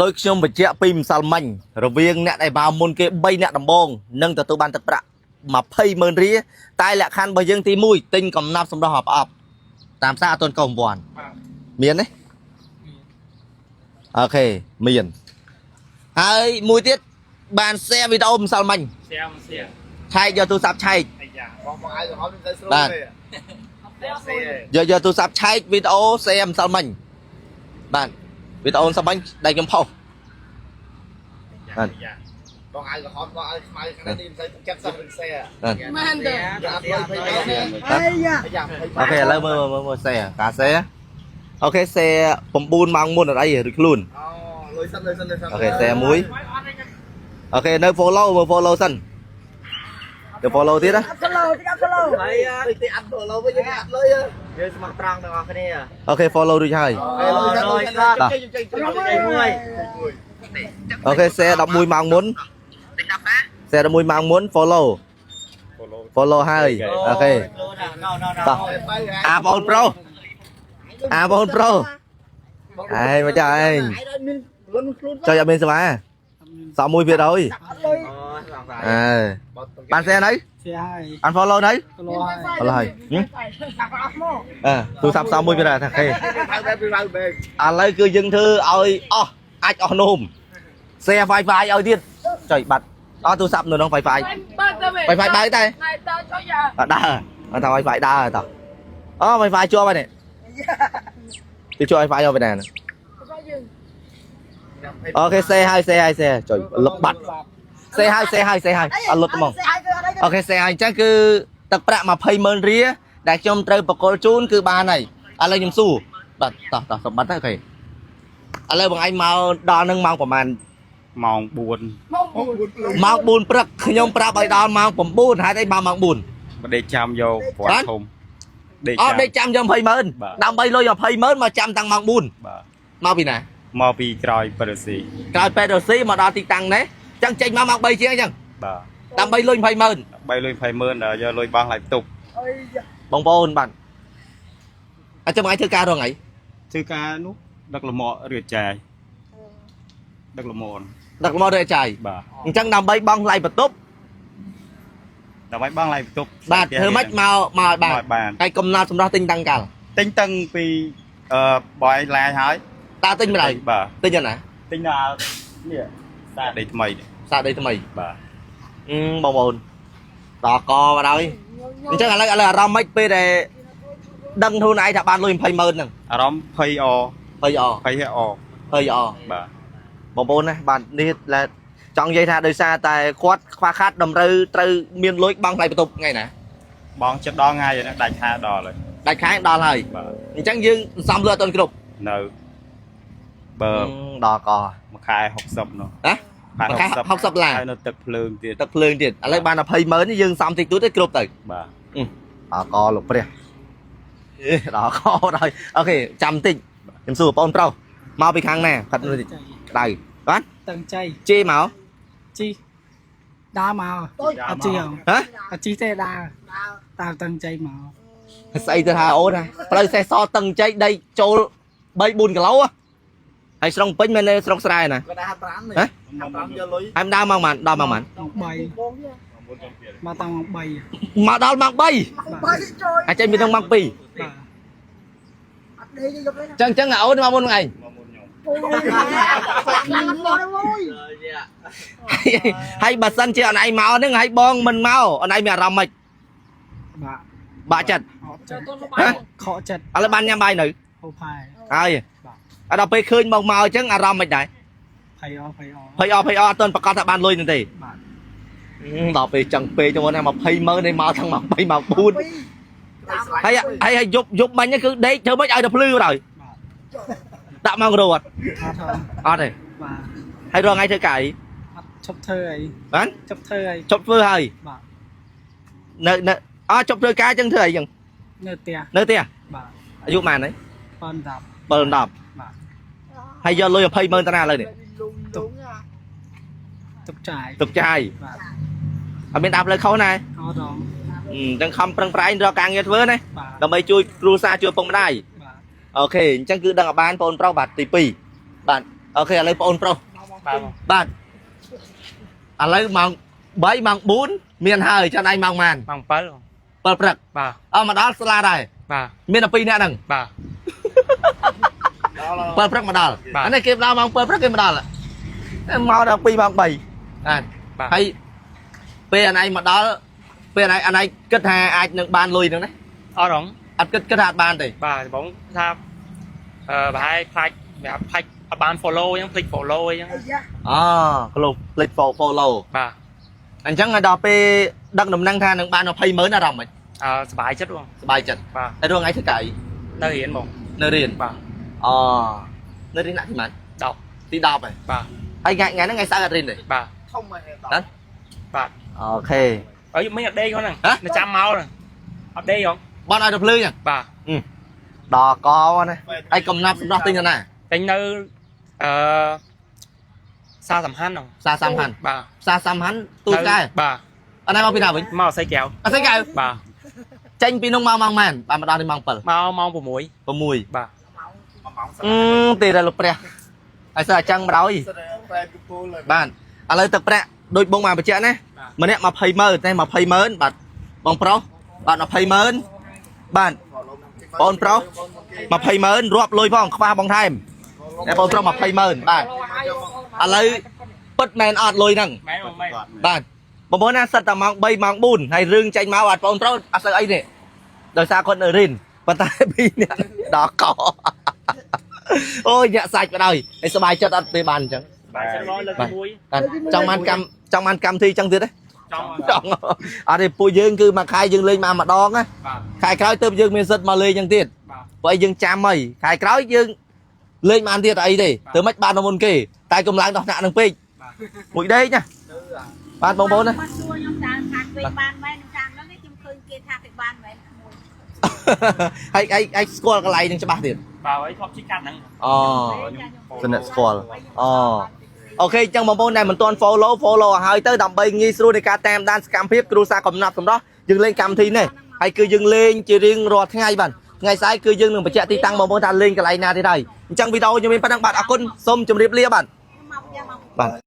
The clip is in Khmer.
ដោយខ្ញុំបញ្ជាក់ពីម្សិលមិញរវាងអ្នកដែលមកមុនគេ3អ្នកដំបងនឹងទទួលបានទឹកប្រាក់20ម៉ឺនរៀលតែលក្ខខណ្ឌរបស់យើងទី1ទិញកំណាប់សម្រស់អបអបតាមផ្សារអត់ទាន់កុំវ័នមានទេអូខេមានហើយមួយទៀតបាន share វីដេអូម្សិលមិញ សៀមសៀម ឆែកយកទូរស័ព្ទឆែក អាយ៉ា បងបងឲ្យហមទៅស្រួល បាទ ទេ យកទូរស័ព្ទឆែកវីដេអូ share ម្សិលមិញបាទវីដេអូម្សិលមិញដែលខ្ញុំផុស បាទ យ៉ា បងឲ្យហមបងឲ្យខ្មៅខាងនេះមិនសូវចិត្តសោះនឹងសេ មែនទេ យ៉ាអត់លុយ20ទេ អា យ៉ា អូខេឥឡូវមើលមើលមើល share ការ share អូខេ share 9ម៉ោងមុនអត់អីរួចខ្លួន អូលុយសិនលុយសិនលុយសិន អូខេ share មួយអូខេនៅ follow មើល follow សិនទៅ follow ទៀតណា follow តិចអត់ follow ហើយទីអត់ follow វិញអត់លុយ យើងស្មោះត្រង់ទាំងអស់គ្នា អូខេ follow រួចហើយ លុយសិនលុយសិនចេញចេញ មួយ អូខេ share 11ម៉ោងមុន share 11ម៉ោងមុន follow follow ហើយអូខេតោះអាបងប្រុសអាបងប្រុសឯងមកចាឯង មានលុនខ្លួន ចុះអត់មានសេវាសល់1%អើបាន share នៅ ជាហើយ បាន follow នៅ follow ហើយ follow ហើយហឹមអើទូរស័ព្ទសល់1%ថាខេ ហៅបែបពីបែបបែប ឥឡូវគឺយើងធ្វើឲ្យអស់អាចអស់នោម share Wi-Fi ឲ្យទៀតចុយបាត់អស់ទូរស័ព្ទនៅក្នុង Wi-Fi បើកទៅវិញ Wi-Fi បើកតែ ថ្ងៃតើចុះយ៉ា អត់ដើរអត់ថា Wi-Fi ដើរតោះអូ Wi-Fi ជាប់ហើយនេះទៅជាប់ Wi-Fi យកទៅណា យើង អូខេ share ហើយ share ហើយ share ចុយលុបបាត់ share ហើយ share ហើយ share ហើយអត់លុបហ្មងអូខេ share ហើយអញ្ចឹងគឺទឹកប្រាក់20ម៉ឺនរៀលដែលខ្ញុំត្រូវបកគលជូនគឺបានហើយឥឡូវខ្ញុំសួរបាទតោះតោះសម្បត្តិទៅអូខេឥឡូវបងឯងមកដល់នឹងម៉ោងប្រហែល ម៉ោង4 ម៉ោង4ព្រឹកខ្ញុំប្រាប់ឲ្យដល់ម៉ោង9ហេតុអីមកម៉ោង4 បដេកចាំយកប្រវត្តិធំដេក អ ចាំ ត់ដេកចាំយក20ម៉ឺន បាទ ដើម្បីលុយ20ម៉ឺនមកចាំតាំងម៉ោង4 បាទ មកពីណា មកពីក្រោយប្រស៊ី ក្រោយពេទ្យរុស្ស៊ីមកដល់ទីតាំងនេះចឹងចេញមកម៉ោង3ជាងអញ្ចឹង បាទ ដើម្បីលុយ20ម៉ឺន បីលុយ20ម៉ឺនដល់យកលុយបង់ថ្លៃផ្ទប់ បងប្អូនបាទអញ្ចឹងបងឯងធ្វើការរងថ្ងៃ ធ្វើការនោះដឹកលំអរឿចាយដឹកលំអ ដឹកមករើចាយ បាទ អញ្ចឹងដើម្បីបង់ថ្លៃបន្ទប់ ដើម្បីបង់ថ្លៃផ្ទប់ បាទធ្វើម៉េចមកមកឲ្យបាន មកបាន ហើយកំណត់សម្រាប់ទិញតាំងកាល់ ទិញតាំងពីអឺបាយឡាយហើយ តើទិញមិនហើយ បាទ ទិញយ៉ាងណា ទិញដល់នេះសាដីថ្មីនេះ សាដីថ្មី បាទ អឺបងប្អូនដល់កមកហើយអញ្ចឹងឥឡូវឥឡូវអារម្មណ៍ម៉េចពេលដែលដឹងខ្លួនឯងថាបានលុយ20ម៉ឺនហ្នឹង អារម្មណ៍ភ័យអ 20អ ភ័យអ 20អ បាទ បងប្អូនណាបាទនេះដែលចង់និយាយថាដោយសារតែគាត់ខ្វះខាតតម្រូវត្រូវមានលុយបង់ថ្លៃបន្ទប់ថ្ងៃណា បងចិត្តដល់ថ្ងៃហ្នឹងដាច់ខែដល់ហើយ ដាច់ខែដល់ហើយ បាទ អញ្ចឹងយើងសន្សំលុយអត់ទាន់គ្រប់ នៅបើ ដល់ក មួយខែ60នោះ ណា ខែ មួយខែ60ឡា ហើយនៅទឹកភ្លើងទៀត ទឹកភ្លើងទៀតឥឡូវបាន20ម៉ឺនយើងសំតិចតួចទេគ្រប់ទៅ បាទ ដល់កលោកព្រះអេដល់កដល់អូខេចាំតិចខ្ញុំសួរបងប្រុសមកពីខាងណាផាត់មួយតិចក្តៅបាទ តឹងចៃ ជេមក ជីដើរមកអត់ជីហង ហ៎ អត់ជីទេដើរដើរតឹងចៃមក ស្អីទៅថាអូនណាផ្លូវសេះសតឹងចៃដីចូល3 4គីឡូហ៎ហើយស្រុងពេញមែនទេស្រុកស្រែណា គាត់ថា5នេះ ហ៎ 5យកលុយ ហើយមិនដើរម៉ោងប៉ុន្មានដល់ម៉ោងប៉ុន្មាន ម៉ោង3មកតាំងម៉ោង3 មកដល់ម៉ោង3 បាទ អាចចេញពីក្នុងម៉ោង2 បាទ ចឹងចឹងអាអូនមកមុនហ្នឹងឯង មកមុនខ្ញុំ ហើយបើសិនជាអនឯងមកហ្នឹងហើយបងមិនមកអនឯងមានអារម្មណ៍ម៉េច បាទ បាក់ចិត្ត អត់ចិត្ត ហ៎ ខកចិត្ត ឥឡូវបានញ៉ាំបាយនៅ ហូបផែ ហើយអត់ដល់ពេលឃើញបងមកអញ្ចឹងអារម្មណ៍មិនដែរ ភ័យអភ័យអ ភ័យអភ័យអអត់ទាន់ប្រកាសថាបានលុយនោះទេ បាទ ដល់ពេលចឹងពេកចឹងណា20ម៉ឺនឯងមកทั้ងម៉ោង3ម៉ោង4ហើយហើយហើយយប់យប់មិញហ្នឹងគឺដេកធ្វើម៉េចឲ្យតែភ្លឺបណ្ដោយ បាទ ដាក់ម៉ោងរត់ អត់ហង អត់ទេ បាទ ហើយរងថ្ងៃធ្វើកាយ អត់ឈប់ធ្វើអី បាន ឈប់ធ្វើអី ជប់ធ្វើហើយ បាទ នៅនៅអត់ជប់ធ្វើការចឹងធ្វើអីចឹង នៅផ្ទះ នៅផ្ទះ បាទ អាយុប៉ុន្មានហើយ ប៉ុន10 7 10 បាទ ហើយយកលុយ20ម៉ឺនតាណាឥឡូវនេះ ទុកទុកចាយ ទុកចាយ បាទ អត់មានដាប់លើខុសណា អត់ហង អញ្ចឹងខំប្រឹងប្រែងរកការងារធ្វើណា បាទ ដើម្បីជួយគ្រួសារជួយឪពុកម្ដាយ បាទ អូខេអញ្ចឹងគឺដឹងឲ្យបានបងប្រុសបាទទី2បាទ OK ឥឡូវបងអូនប្រុស បាទ បាទឥឡូវម៉ោង3ម៉ោង4មានហើយចាំឯងម៉ោងប៉ុន្មាន ម៉ោង7បង 7ព្រឹក បាទ អស់មកដល់ស្លាដែរ បាទ មានតែ2នាក់ហ្នឹង បាទ 7ព្រឹកមកដល់ បាទ អានេះគេដល់ម៉ោង7ព្រឹកគេមកដល់មកដល់2ម៉ោង3បាទ បាទ ហើយពេលអានឯងមកដល់ពេលអានឯងអានឯងគិតថាអាចនឹងបានលុយហ្នឹងណា អត់ហង អត់គិតគិតថាអត់បានទេ បាទបងថាអឺប្រហែលខ្លាចសម្រាប់ខ្លាចអត់បាន follow អញ្ចឹងភ្លេច follow អញ្ចឹង អូក្លុបភ្លេច follow បាទ អញ្ចឹងឲ្យដល់ពេលដឹកដំណឹងថានឹងបាន20ម៉ឺនអារម្មណ៍មិន អឺសប្បាយចិត្តបង សប្បាយចិត្ត បាទ ហើយរងថ្ងៃធ្វើកៅអី នៅរៀនបង នៅរៀន បាទ អូនៅរៀនដាក់ទីម៉ាន 10 ទី10ហើយ បាទ ហើយថ្ងៃថ្ងៃហ្នឹងថ្ងៃសៅរ៍អត់រៀនទេ បាទ ធំមក ណា បាទ OK អើយមិញអត់ដេកហ្នឹង ហ៎ នៅចាំមកហ្នឹងអត់ដេកហង បងឲ្យទៅភ្លឺចឹង បាទ ដល់កណាហើយកំណាប់សម្រាប់ទិញទៅណា តែនៅអឺសារសំខាន់ហ្នឹង ផ្សារសំខាន់ បាទ ផ្សារសំខាន់ទូកែ បាទ អត់ណាមកពីណាវិញ មកសៃកែវ អត់ស្អីកែវ បាទ ចេញពីនោះមកម៉ោងម៉ានបានមកដល់នេះម៉ោង7 មកម៉ោង6 6 បាទ អឺទេរលោកព្រះហើយសើអញ្ចឹងបណ្ដោយ ប្រែកពូល បាទឥឡូវទឹកប្រាក់ដូចបងបានបញ្ជាក់ណាម្នាក់20ម៉ឺនតែ20ម៉ឺនបាទបងប្រុសបាទ20ម៉ឺនបាទបងប្រុស20ម៉ឺនរាប់លុយផងខ្វះបងថែមតែបងប្រុស20ម៉ឺនបាទឥឡូវពិតមែនអត់លុយហ្នឹង មែនបងមែន បាទបងប្អូនណាសិតតែម៉ោង3ម៉ោង4ហើយរឿងចេញមកអត់បងប្រុសអត់សូវអីទេដោយសារគាត់នៅរៀនប៉ុន្តែពីរនាក់ដល់កអូយញាក់សាច់បណ្ដោយហើយសบายចិត្តអត់ពេលបានអញ្ចឹង បាទចឹងមកលើកទី បាទចង់បានកម្មចង់បានកម្មវិធីអញ្ចឹងទៀតទេ 1ចង់ ចង់អត់ទេពួកយើងគឺមួយខែយើងលេងមកម្ដងណា បាទ ខែក្រោយទើបយើងមានសិទ្ធមកលេងអញ្ចឹងទៀត បាទ ព្រោះអីយើងចាំហើយខែក្រោយយើងលេងបានទៀតអីទេធ្វើម៉េចបានមុនគេតែកុំឡើងដល់ថ្នាក់នឹងពេកមួយដេកណាបាទបងប្អូនណា គាត់សួរខ្ញុំតាមថាគេបានមែនខ្ញុំតាមហ្នឹងខ្ញុំឃើញគេថាគេបានមែនក្មួយ ហើយឯងឯងស្គាល់កន្លែងនឹងច្បាស់ទៀត បាទហើយធ្លាប់ជីកាត់ហ្នឹង អូ សនិតស្គាល់អូ OK អញ្ចឹងបងប្អូនដែលមិនទាន់ follow follow ឲ្យហើយទៅដើម្បីងាយស្រួលនៃការតាមដានសកម្មភាពគ្រួសារកំណាប់សម្រស់យើងលេងកម្មវិធីនេះហើយគឺយើងលេងជារៀងរាល់ថ្ងៃបាទថ្ងៃស្អែកគឺយើងនឹងបញ្ជាក់ទីតាំងបងប្អូនថាលេងកន្លែងណាទៀតហើយអញ្ចឹងវីដេអូខ្ញុំមានប៉ុណ្ណឹងបាទអរគុណសូមជម្រាបលាបាទ ខ្ញុំមកយ៉ាងមក បាទ